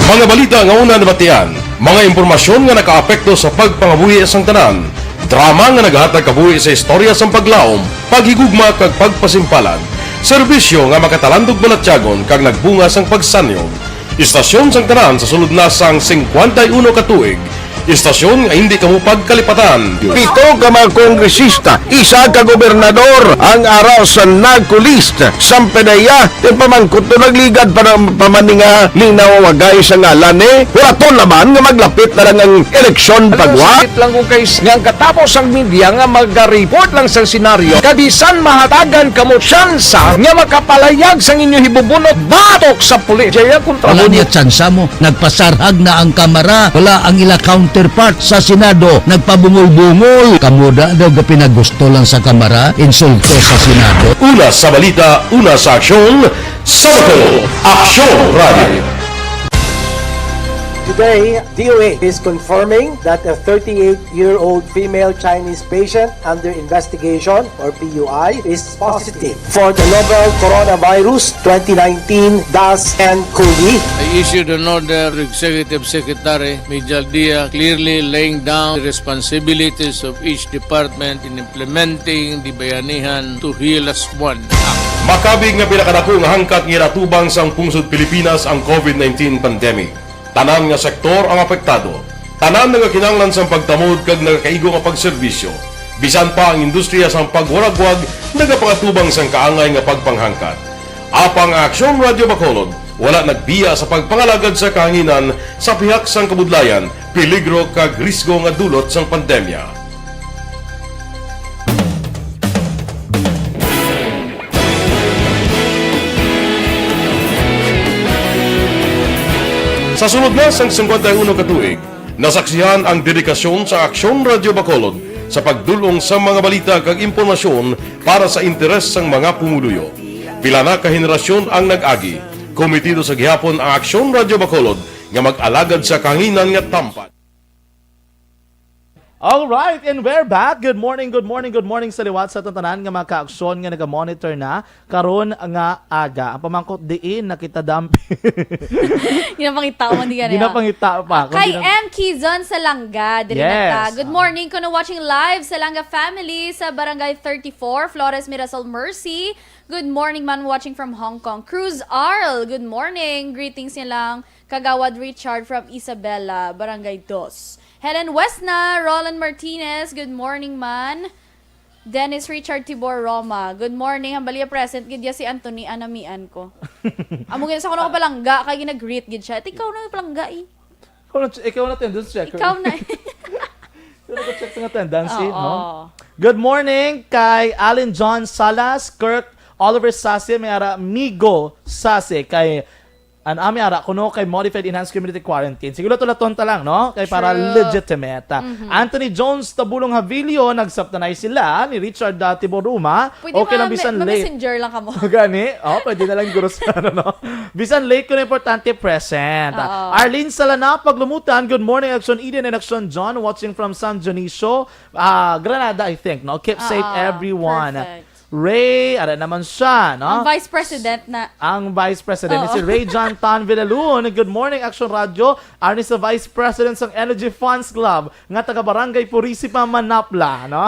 Mga balita nga una nabatian, mga impormasyon nga nakaapekto sa pagpangabuhi sang tanan, drama nga nagahatag kabuhi sa istorya sang paglaom, paghigugma kag pagpasimpalan, serbisyo nga makatalandog balatyagon kag nagbunga sang pagsanyog. Istasyon sang tanan sa sulod na sang singkwenta y uno ka tuig. Istasyon nga hindi kamo pagkalipatan. Pito ka mga kongresista, isa ka gobernador ang ara sa NAGCOLEST. Sang PDEA, tin pamangkot to nagligad pa ng pamaninga linaw wagay sa ngalan ni. Huraton naman nga maglapit na lang ang eleksyon. Ano, pagwa. Sakit lang kung kay s-, nga ang katapos ang media nga magareport lang sa senaryo. Kabisan mahatagan kamo tsansa nga makapalayag sang inyo hibubunot batok sa pulis. Jaya kontra. Wala mo niya tsansa mo. Nagpasarhag na ang Kamara. Wala ang ila counterpart sa Senado. Nagpabungol-bungol. Kamo da daw gapinagusto lang sa Kamara. Insulto sa Senado. Una sa balita, una sa aksyon, sa Bacolod, Aksyon Radio. Today, DOH is confirming that a thirty-eight-year-old female Chinese patient under investigation, or PUI, is positive for the novel coronavirus twenty nineteen dash nCoV. I issued an order to Executive Secretary Mijal Dia, clearly laying down the responsibilities of each department in implementing the Bayanihan to Heal Us One Act. Makabig nga pinakadako nga hangkat nga ginatubang sang pungsod Pilipinas ang COVID nineteen pandemic. Tanan nga sektor ang apektado. Tanan nagakinahanglan sang pagtamod kag nagakaigo nga pagserbisyo. Bisan pa ang industriya sang pagwaragwag nagapangatubang sang kaangay nga pagpanghangkat. Apang ang Aksyon Radio Bacolod wala nagbiya sa pagpangalagad sa kahanginan sa pihak sang kabudlayan, peligro kag risgo nga dulot sang pandemya. Sa sulod na sang singkwenta y uno ka tuig, nasaksihan ang dedikasyon sa Aksyon Radio Bacolod sa pagdul-ong sa mga balita kag impormasyon para sa interes sang mga pumuluyo. Pila na ka henerasyon ang nag-agi. Kometido sa gihapon ang Aksyon Radio Bacolod nga mag-alagad sa kahanginan nga tampan. All right, and we're back. Good morning, good morning, good morning sa liwat sa aton tanan nga mga kaaksyon nga naga-monitor na karon nga aga. Ang pamangkot diin na kita dampi. Ginapangita man di ka na. Ginapangita pa. Kung Kay di na M. Kizon sa Langga, diri na ta. Yes. Good morning, kuno watching live sa Langga family sa Barangay thirty-four, Flores Mirasol Mercy. Good morning man, watching from Hong Kong. Cruz Arl, good morning. Greetings niya lang Kagawad Richard from Isabela, Barangay Dos. Helen Wesna, Roland Martinez, good morning man. Dennis Richard Tibor Roma. Good morning. Hambalia present gid ya si Anthony Anamian ko. Amo gid sa kuno ko palangga kay ginag-greet gid siya. Ikaw na palangga eh. Ikaw na, ikaw na attendance checker. Ikaw na. Ikaw na check sa attendance, eh, Oo. No? Good morning kay Allen John Salas, Kirk Oliver Sase, may ara Migo Sase, kay an ami ara kuno kay modified enhanced community quarantine. Siguro to laton ta lang, no? Kay para True. Legitimate. Anthony Jones Tabulong Havilio, nagsabtanay sila ni Richard uh, Tiboruma. Pwede Okay ma- lang bisan ma- late. messenger lang kamo. Gani? Oh, pwede na lang guro sa ano, no? Bisan late ko na importante present. Oo. Arlene Salana, Paglumutan, good morning, Action Eden and Action John, watching from San Dionisio, ah, Granada, I think, no? Keep safe, Oo, everyone. Perfect. Ray, ara naman siya, no? Ang Vice President na. Ang Vice President, Oo. si Ray John Tan Villalun. Good morning, Action Radio. Arni sa Vice President sang Energy Funds Club, nga taga Barangay Purisima, Manapla, no?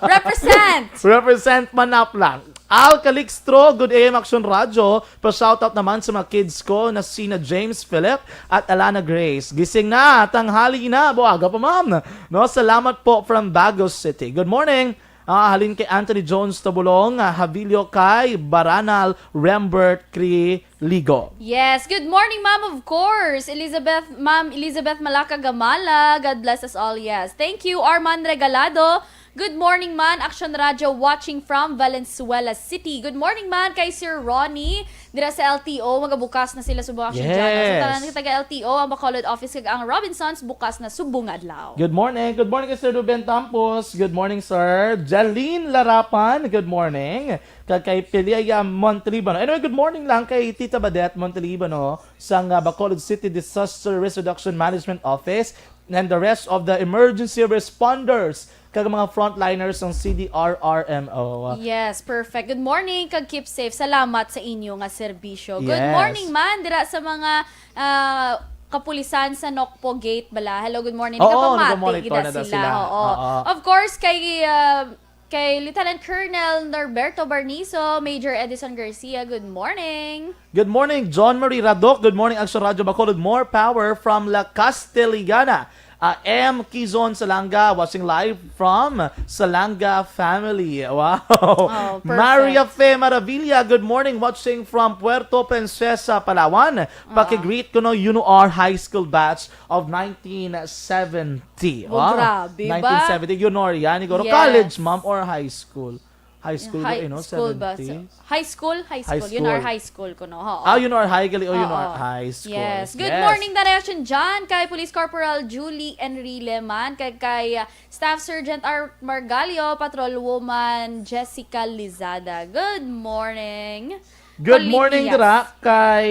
Represent! Represent Manapla. Al Calixtro, good A M Action Radio. Pa-shoutout naman sa mga kids ko na sina James Philip at Alana Grace. Gising na, tanghali na, buwaga pa ma'am. No, salamat po from Bago City. Good morning. Ah, halin kay Anthony Jones Tabulong, ah, Havilio kay Baranal Rembert Criligo. Yes. Good morning, ma'am, of course. Elizabeth, ma'am Elizabeth Malaka Gamala. God bless us all. Yes. Thank you, Arman Regalado. Good morning, man. Action Radio watching from Valenzuela City. Good morning, man, kay Sir Ronnie. Dira sa L T O, magabukas na sila subong Action Channel. Sa Yes. tanan nga taga L T O, ang Bacolod office kag ang Robinsons bukas na subong adlaw. Good morning. Good morning kay Sir Ruben Tampos. Good morning, sir. Jalene Larapan, good morning. Kag kay Piliaya Montalibano. Anyway, good morning lang kay Tita Badet Montalibano sang uh, Bacolod City Disaster Risk Reduction Management Office and the rest of the emergency responders kag mga frontliners ng C D R R M O. Yes, perfect. Good morning, kag keep safe. Salamat sa inyo nga serbisyo. Good Yes. morning man dira sa mga ah, kapulisan sa Nocpo Gate bala. Hello, good morning. Oo, Nagapamati nagapamonitor gid na daw sila. sila. Oo. Oo. Of course, kay ah, kay Lieutenant Colonel Norberto Barnizo, Major Edison Garcia, good morning. Good morning, John Marie Radok. Good morning, Action Radio Bacolod. More power from La Castellana. Uh, M. Kizon Salanga, watching live from Salanga family. Wow. Oh, perfect. Maria Fe Maravilla, good morning, watching from Puerto Princesa, Palawan. Paki-greet ko no, you know, our high school batch of nineteen seventy. Oh, grabe ba? nineteen seventy. You know, yan, siguro Yes. College, ma'am, or high school? High school, High eh, no? school ba? seventy? High school, high High school. Yun our school. High school ko, no? Oo. Ah, yun our high, gali. Oh, yun Oo. our high school. Yes. Good morning, Direction John, kay Police Corporal Julie Enrile man, kay, kay uh, Staff Sergeant Art Margalio, Patrol Woman Jessica Lizada. Good morning. Good morning, Kalipiyas. Dira, kay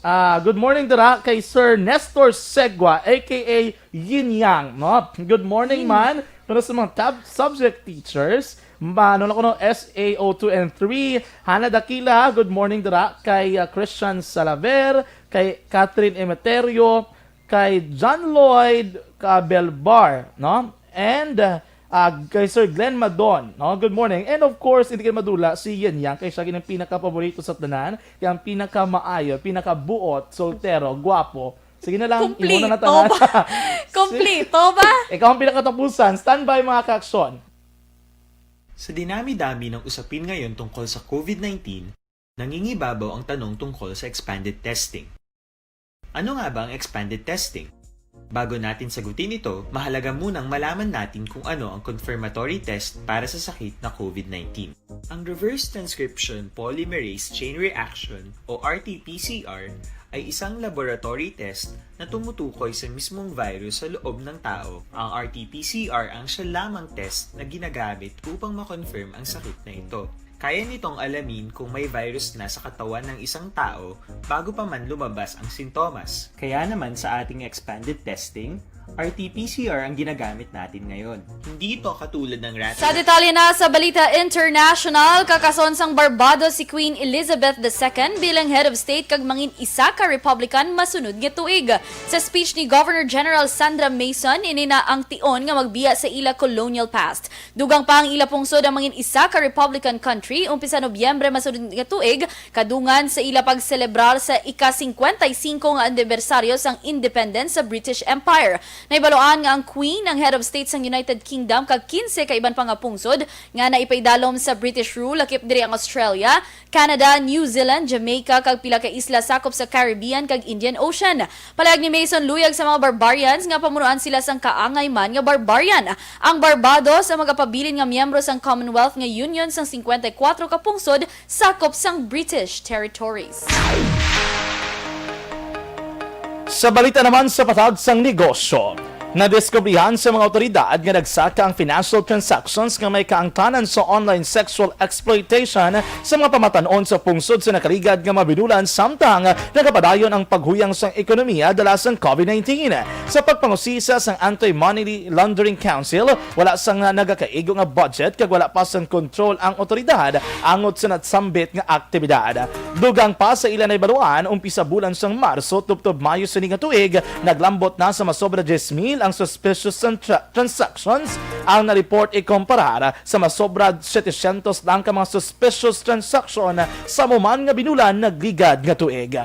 Ah, good morning dira kay Sir Nestor Segua, A K A Yin Yang, no? Good morning man. Kuno sa mga tab- subject teachers, ma- ano na kuno, S A O two and three, Hana Dakila, good morning dira kay ah, Christian Salaver, kay Catherine Emeterio, kay John Lloyd Cabelbar, no? And uh, ah, kay Sir Glenn Madon, no? Good morning. And of course, hindi kayo madula si Yin Yang kay siya ginang pinakapaborito sa tanan, kay ang pinakamaayo, pinakabuot, soltero, guwapo. Sige na lang, imo na na Kompleto tanan. ba? Kompleto ba? Ikaw ang pinakatapusan. Standby, mga kaaksyon. Sa dinami-dami ng usapin ngayon tungkol sa COVID nineteen, nangingibabaw ang tanong tungkol sa expanded testing. Ano nga ba ang expanded testing? Bago natin sagutin ito, mahalaga munang malaman natin kung ano ang confirmatory test para sa sakit na COVID nineteen. Ang reverse transcription polymerase chain reaction o R T P C R ay isang laboratory test na tumutukoy sa mismong virus sa loob ng tao. Ang R T P C R ang siya lamang test na ginagamit upang ma-confirm ang sakit na ito. Kaya nitong alamin kung may virus na sa katawan ng isang tao bago pa man lumabas ang sintomas. Kaya naman sa ating expanded testing, R T P C R ang ginagamit natin ngayon. Hindi ito katulad ng rapid Sa detalye na sa balita international, kakason sang Barbados si Queen Elizabeth the Second bilang head of state kag mangin isa ka Republican masunod nga tuig. Sa speech ni Governor General Sandra Mason, ini na ang tion nga magbiya sa ila colonial past. Dugang pa ang ila pungsod ang mangin isa ka Republican country, umpisa Nobyembre masunod nga tuig, kadungan sa ila pagselebrar sa ika-singkwenta y singko nga anibersaryo sang independence sa British Empire. Nahibaluan nga ang Queen ang head of state sang United Kingdom kag kinse ka iban pa nga pungsod nga naipaidalom sa British rule, lakip diri ang Australia, Canada, New Zealand, Jamaica, kag pila ka isla sakop sa Caribbean kag Indian Ocean. Palag ni Mason, luyag sa mga barbarians nga pamunuan sila sang kaangay man nga barbarian. Ang Barbados ang magapabilin nga miyembro sang Commonwealth nga Union sang singkwenta y kuwatro ka pungsod sakop sang British territories. Sa balita naman sa patag sang negosyo, nadiskubrihan sa mga awtoridad nga nagsaka ang financial transactions nga may kaangtanan sa online sexual exploitation sa mga pamatan-on sa pungsod sa nakaligad nga mabinulan, samtang nagapadayon ang paghuyang sang ekonomiya dala sang COVID nineteen. Sa pagpangusisa sang Anti-Money Laundering Council, wala sang nagakaigo nga budget kag wala pa sang kontrol ang awtoridad angot sa nasambit nga aktibidad. Dugang pa sa ila nahibaluan, umpisa bulan sang Marso tubtob Mayo sini nga tuig, naglambot na sa masobra diyes mil ang suspicious tran- transactions ang na-report, ikumparar sa masobra setecientos lang ka mga suspicious transaction sa amo man nga binulan nagligad nga tuig.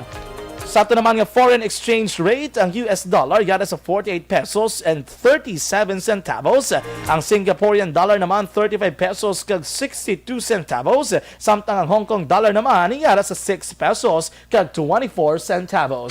Sa ato naman nga foreign exchange rate, ang U S dollar yara sa forty-eight pesos and thirty-seven centavos, ang Singaporean dollar naman thirty-five pesos kag sixty-two centavos, samtang ang Hong Kong dollar naman yara sa six pesos kag twenty-four centavos.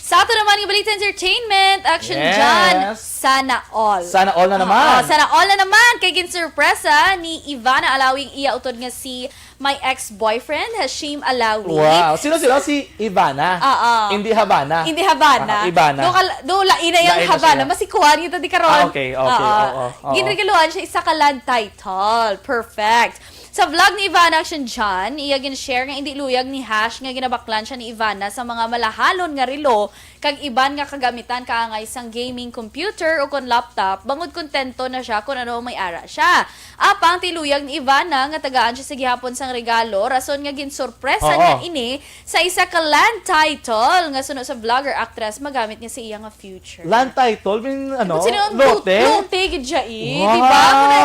Sa ato naman nga balita entertainment, Action Yes. John, sana all. Sana all na Oo, naman. Sana all na naman. Kay ginsurpresa ni Ivana Alawing iya utod nga si my ex-boyfriend, Hashim Alawi. Wow. Sino sila? Si Ivana? Oo. Hindi Havana? Hindi Havana. Ah, Ivana. Do, kal- do lain na yung Lain na Havana. siya. Masikuhan kita di karon. Ah, okay, okay. Oo, oo. Ginregaluhan siya isa ka land title. Perfect. Sa vlog ni Ivana Action John, iya gin-share nga hindi luyag ni Hash nga ginabaklan siya ni Ivana sa mga malahalon nga relo kag iban nga kagamitan kaangay sang gaming computer o kon laptop, bangod kontento na siya kon ano ang may ara siya. Apang tiluyag ni Ivana nga tagaan siya sa gihapon sang regalo, rason nga ginsurpresa Oo. niya ini sa isa ka land title nga suno sa vlogger actress magamit niya sa iya nga future. Land title? Mean, ano? Sino ang Lote? Lote, gid siya eh. Wow! Di ba? Muna,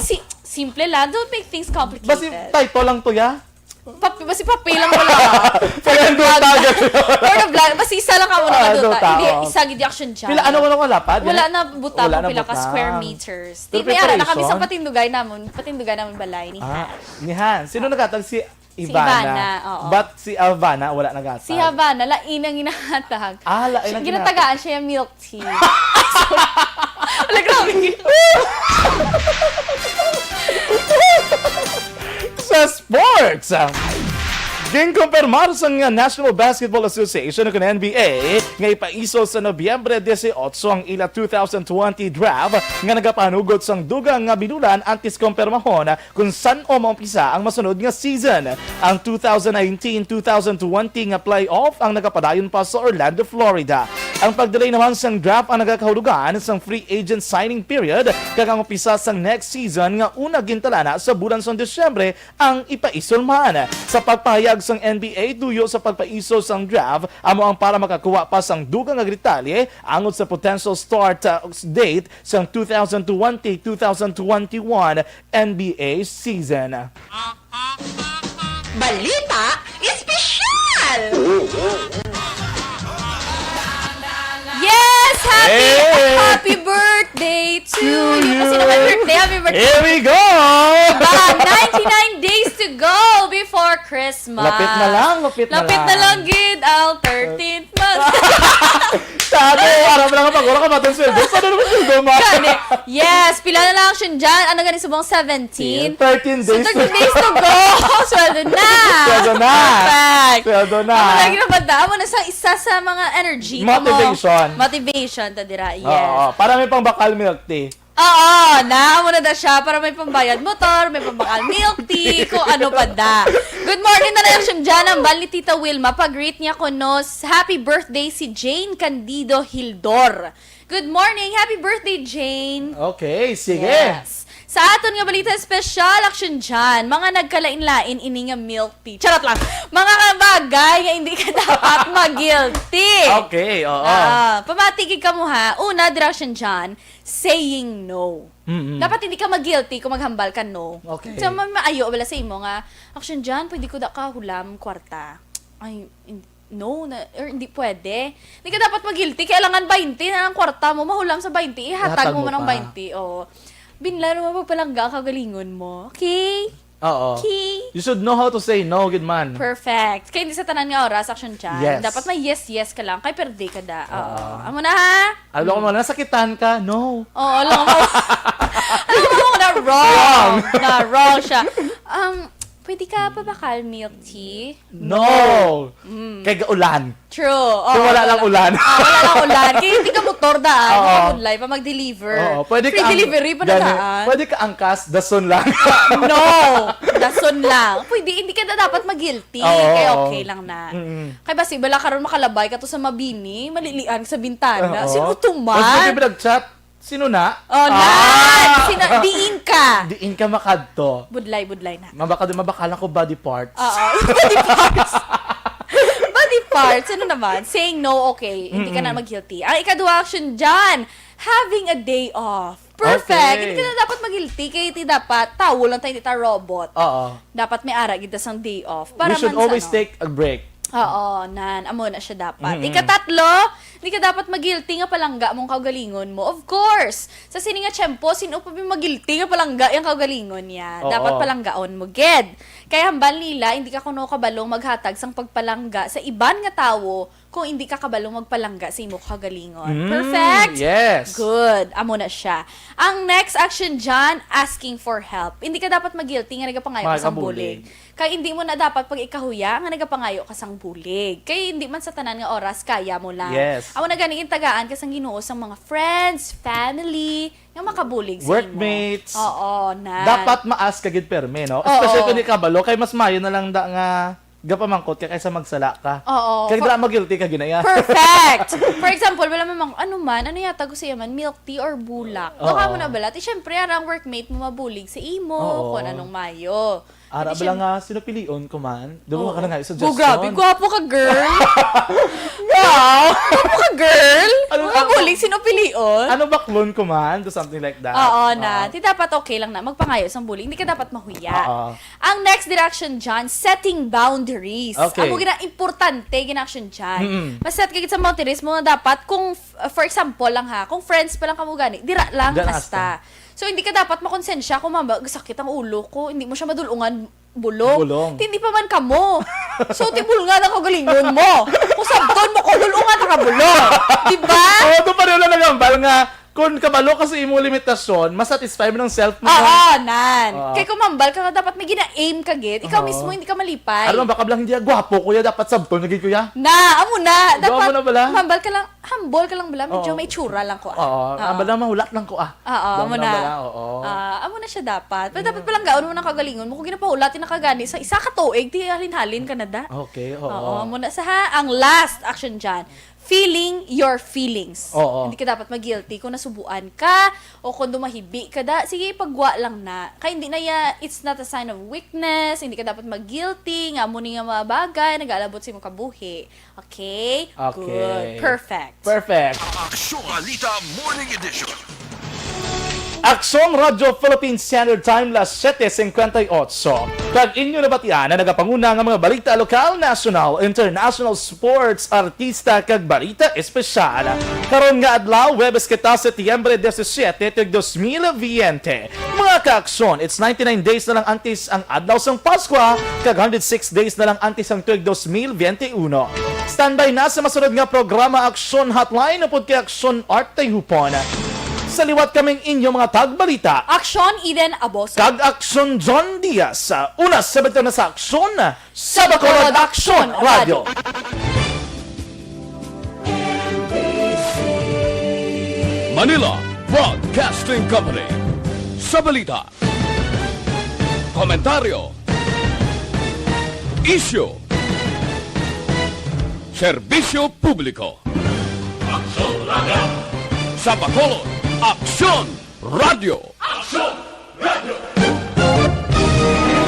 kasi simple lang. Don't make things complicated. Basi title lang to, ya? Pap basi papel lang wala. Kaya ang duta, ganun. Or the vlog. Basi isa lang ka muna Ah, ka duta. duta, Hindi, oo. Isa gid Action John. Pila, ano, wala, wala pa? Wala na buta Wala mo na pila ka buta. square meters. Pero Di, may ara na kami preparation? sa patindugay namon. Patindugay namon balay ni Ah, Hash. ni Han. Sino naghatag? Si Si Ivana. Ivana, oo. But si Havana, wala naghatag. Si Havana, lain ang ginahatag. Ah, lain ang Ginatagaan siya yung milk tea. Wala, grabe. Sa sports, ah, ginkumpirmar sang National Basketball Association o N B A nga ipaiso sa Nobyembre dieciocho ang ila two thousand twenty draft nga nagapanugot sang dugang nga binulan antes kumpirmahon kung san-o maumpisa ang masunod nga season. Ang two thousand nineteen two thousand twenty nga playoff ang nagapadayon pa sa Orlando, Florida. Ang pag-delay naman sang draft ang nagakahulugan sang free agent signing period kag ang umpisa sang next season nga una gintalana sa bulan sang Disyembre ang ipaisulman. Sa pagpahayag sang N B A, tuyo sa pagpaiso sang draft amo ang para makakuha pa sang dugang nga detalye angot sa potential start, uh, date sang two thousand twenty two thousand twenty-one N B A season. Balita espesyal! Yes! Happy, Hey! happy birthday to you! Kasi naman birthday, happy birthday! Here we go! Ba, ninety-nine days to go before Christmas. Lapit na lang, lapit na Lapit na lang. lang, gid, ang thirteenth month. Sabi, aram lang ang pag-ura ka, batang sweldo. Saan naman sweldo, ma? Gani. Yes, pila na lang siya dyan? Ano gani subong seventeen? Thirteen So, days. thirteen days to go. Sweldo na. Sweldo na. Perfect. Sweldo na. Amo lagi na ba da? Amo na sa isa sa mga energy. Motivation. Motivation, ta dira. Yes. Oo, para may pang bakal milk tea. Oo, na, amo na da siya para may pambayad motor, may pambakal milk tea, kung ano pa da. Good morning na lang siya dyan, ang bal ni Tita Wilma. Pag-greet niya ko, no, s- happy birthday si Jane Candido Hildor. Good morning! Happy birthday, Jane! Okay, sige. Yes. Sa aton nga balita espesyal, action dyan, mga nagkalain-lain ini nga milk tea. Charot lang! Mga kabagay nga hindi ka dapat mag-guilty. Okay, oo. Ah, pamati gid kamo ha. Una, dira action dyan, saying no. Mm-mm. Dapat hindi ka mag-guilty kung maghambal ka no. Okay. So, ma- maayo wala sa imo nga, action dyan, pwede ko da ka hulam kwarta. Ay, hindi. no, na, or hindi pwede. Hindi ka dapat mag-guilty. Kailangan twenty na ang kwarta mo. Mahulam sa twenty. Ihatag Ihatag mo mo man ang pa. twenty. Oo. Binlan mo, magpalangga ang kaugalingon mo. Okay? Oo. Okay? You should know how to say no, good man. Perfect. Kaya hindi sa tanan nga oras, action dyan. Yes. Dapat may yes, yes ka lang. Kay perde ka da. Oo. Oo. Amo na, ha? Alam ko mo, nasakitan ka? No. Oo, alam mo. Alam mo na wrong. Wrong. Na wrong siya. Um, pwede ka pabakal milk tea? No! Mm. Kay gaulan. True. Oo, Kung wala lang wala. ulan. Ah, wala lang ulan. Kaya hindi ka motor daan. Oo. Makabudlay pa mag-deliver. Oo, pwede Free ka ang-, delivery pa na gani, daan. pwede ka angkas, dason lang. No! Dason lang. Pwede, hindi ka na dapat mag-guilty. Oo, Kaya oo. okay lang na. Mm-mm. Kay basi, bala karon makalabay ka to sa Mabini, malilian sa bintana. Oo. Sino to Mas man? pwede ba nag-chat? Sino na? Oh, Ah! na! Sino? Diin ka! Diin ka makadto. Budlay, budlay na. Mabaka, mabaka lang ko body parts. Oo. Body parts. Body parts. Ano naman? Saying no, okay. Hindi ka na Mm-mm. mag-guilty. Ang ikaduha action dyan, having a day off. Perfect. Okay. Hindi ka na dapat mag-guilty. Kaya hindi dapat. Tao lang tayo, hindi ta robot. Oo. Dapat may ara gid ta sang day off. Para We should man sa always ano. take a break. Oo, nan. Amo na siya dapat. Mm-mm. Ikatatlo, di ka dapat mag-guilty nga palangga mong kaugalingon mo. Of course. Sa sini nga tiyempo, sino pa may mag-guilty nga palangga yung kaugalingon niya? Oo. Dapat palanggaon mo, gid. Kaya hambal nila, hindi ka kuno kabalong maghatag sang pagpalangga sa iban nga tawo kung hindi ka kabalong magpalangga sa imo kaugalingon. Mm, Perfect? yes. Good. Amo na siya. Ang next action dyan, asking for help. Hindi ka dapat mag-guilty nga nagapangayo ka sang Makakabulig. bulig. Kay hindi mo na dapat pag-ikahuya nga nagapangayo ka sang bulig. Kay hindi man sa tanan nga oras kaya mo lang. Yes. Amo na gani gintagaan ka sang Ginoo sang mga friends, family, nga makabulig sa imo. Workmates. Oo, na. Dapat ma-ask ka gid permi, no? Oo. Especially kung di kabalo, kay mas maayo na lang da nga gapamangkot ka kaysa magsala ka. Oo. Kay For dira ma-guilty ka ginaya. Perfect! For example, wala man mang, ano man, ano yata ko siya man, milk tea or bulak. Oo. Baka mo na bala. Ti, syempre, ara ang workmate mo mabulig sa imo, Oo. kung anong mayo. Ara Hindi bala siya nga, sino pilion ko man? Dugo Oo. ka na nga, Oh, suggestion. grabe, gwapo ka, girl. Wow! Gwapo ka, girl. Ano Mga ang bulig, sino pilion? Ano baklon ko man? Do something like that. Oo, na. Ah. Ti dapat okay lang na. Magpangayo sang bulig. Hindi ka dapat mahuya. Oo. Ang next direction dyan, setting boundaries. Okay. Amo gina, importante gina action dyan. Mm-mm. Mas set ka gid sa boundaries mo na dapat kung, f-, for example lang ha, kung friends pa lang kamo gani, dira lang Dira hasta. hasta. So, hindi ka dapat makonsensya kung mama, sakit ang ulo ko, hindi mo siya madulungan bulong. Bulong. Ti, hindi pa man kamo. So, ti bulungan ang kaugalingon mo. Kung sabton mo ko, dulungan na ka bulong. Di ba? Oo, to pareho lang nagambal nga kung kabalo ka sa imong limitasyon, masatisfy mo ng self mo. Oo, nan. Oo. Kay kung mambal ka nga, dapat may gina-aim ka gid. Ikaw Oo. mismo, hindi ka malipay. Alam mo, baka lang hindi, "Ah, gwapo ko ya, dapat sabton na gid ko ya." Na, amo na. Gwapo Dapat na bala. mambal ka lang, humble ka lang bala, medyo Oo. may tsura lang ko, ah. Oo, Oo. mambal lang, mahulat lang ko, ah. Oo, Gwapo amo na na. bala, oo. Ah, amo na siya dapat. Pero dapat Mm. palanggaon mo na kaugalingon mo. Kung ginapahulat, ti nakagani, sa isa ka tuig, ti halin-halin ka na da. Okay, oo. Oo, amo na sa ha, ang last action dyan. Feeling your feelings. Oo. Hindi ka dapat mag-guilty kung nasubuan ka o kung dumahibi ka da. Sige, pagwa lang na. Kay hindi na ya, it's not a sign of weakness. Hindi ka dapat mag-guilty nga amo ni nga mga bagay nag-aalabot sa imong kabuhi. Okay? Okay. Good. Perfect. Perfect. Aksyon Balita Morning Edition. Aksyon Radyo Philippine Standard Time, las siete cincuenta y ocho. Kag inyo nabatian na nagapanguna nga mga balita lokal, national, international, sports, artista, kag balita espesyal. Karon nga adlaw, Huwebes kita, Setyembre disisiete, tuig dos mil biyente. Mga kaaksyon, it's ninety-nine days na lang antes ang adlaw sang Paskwa, kag hundred six days na lang antes ang tuig dos mil biyente uno. Standby na sa masunod nga programa, Aksyon Hotline, upod kay Aksyon Art Tayhupon. Sa liwat kaming inyo mga tagbalita. Aksyon Eden Aboso. Kag Aksyon John Diaz. Una sa balitang na sa Aksyon, sa Bacolod Aksyon Radyo. Manila Broadcasting Company. Sa balita, komentaryo, isyu, serbisyo publiko. Aksyon Radyo. Sa Bacolod, Aksyon Radyo. Aksyon Radyo.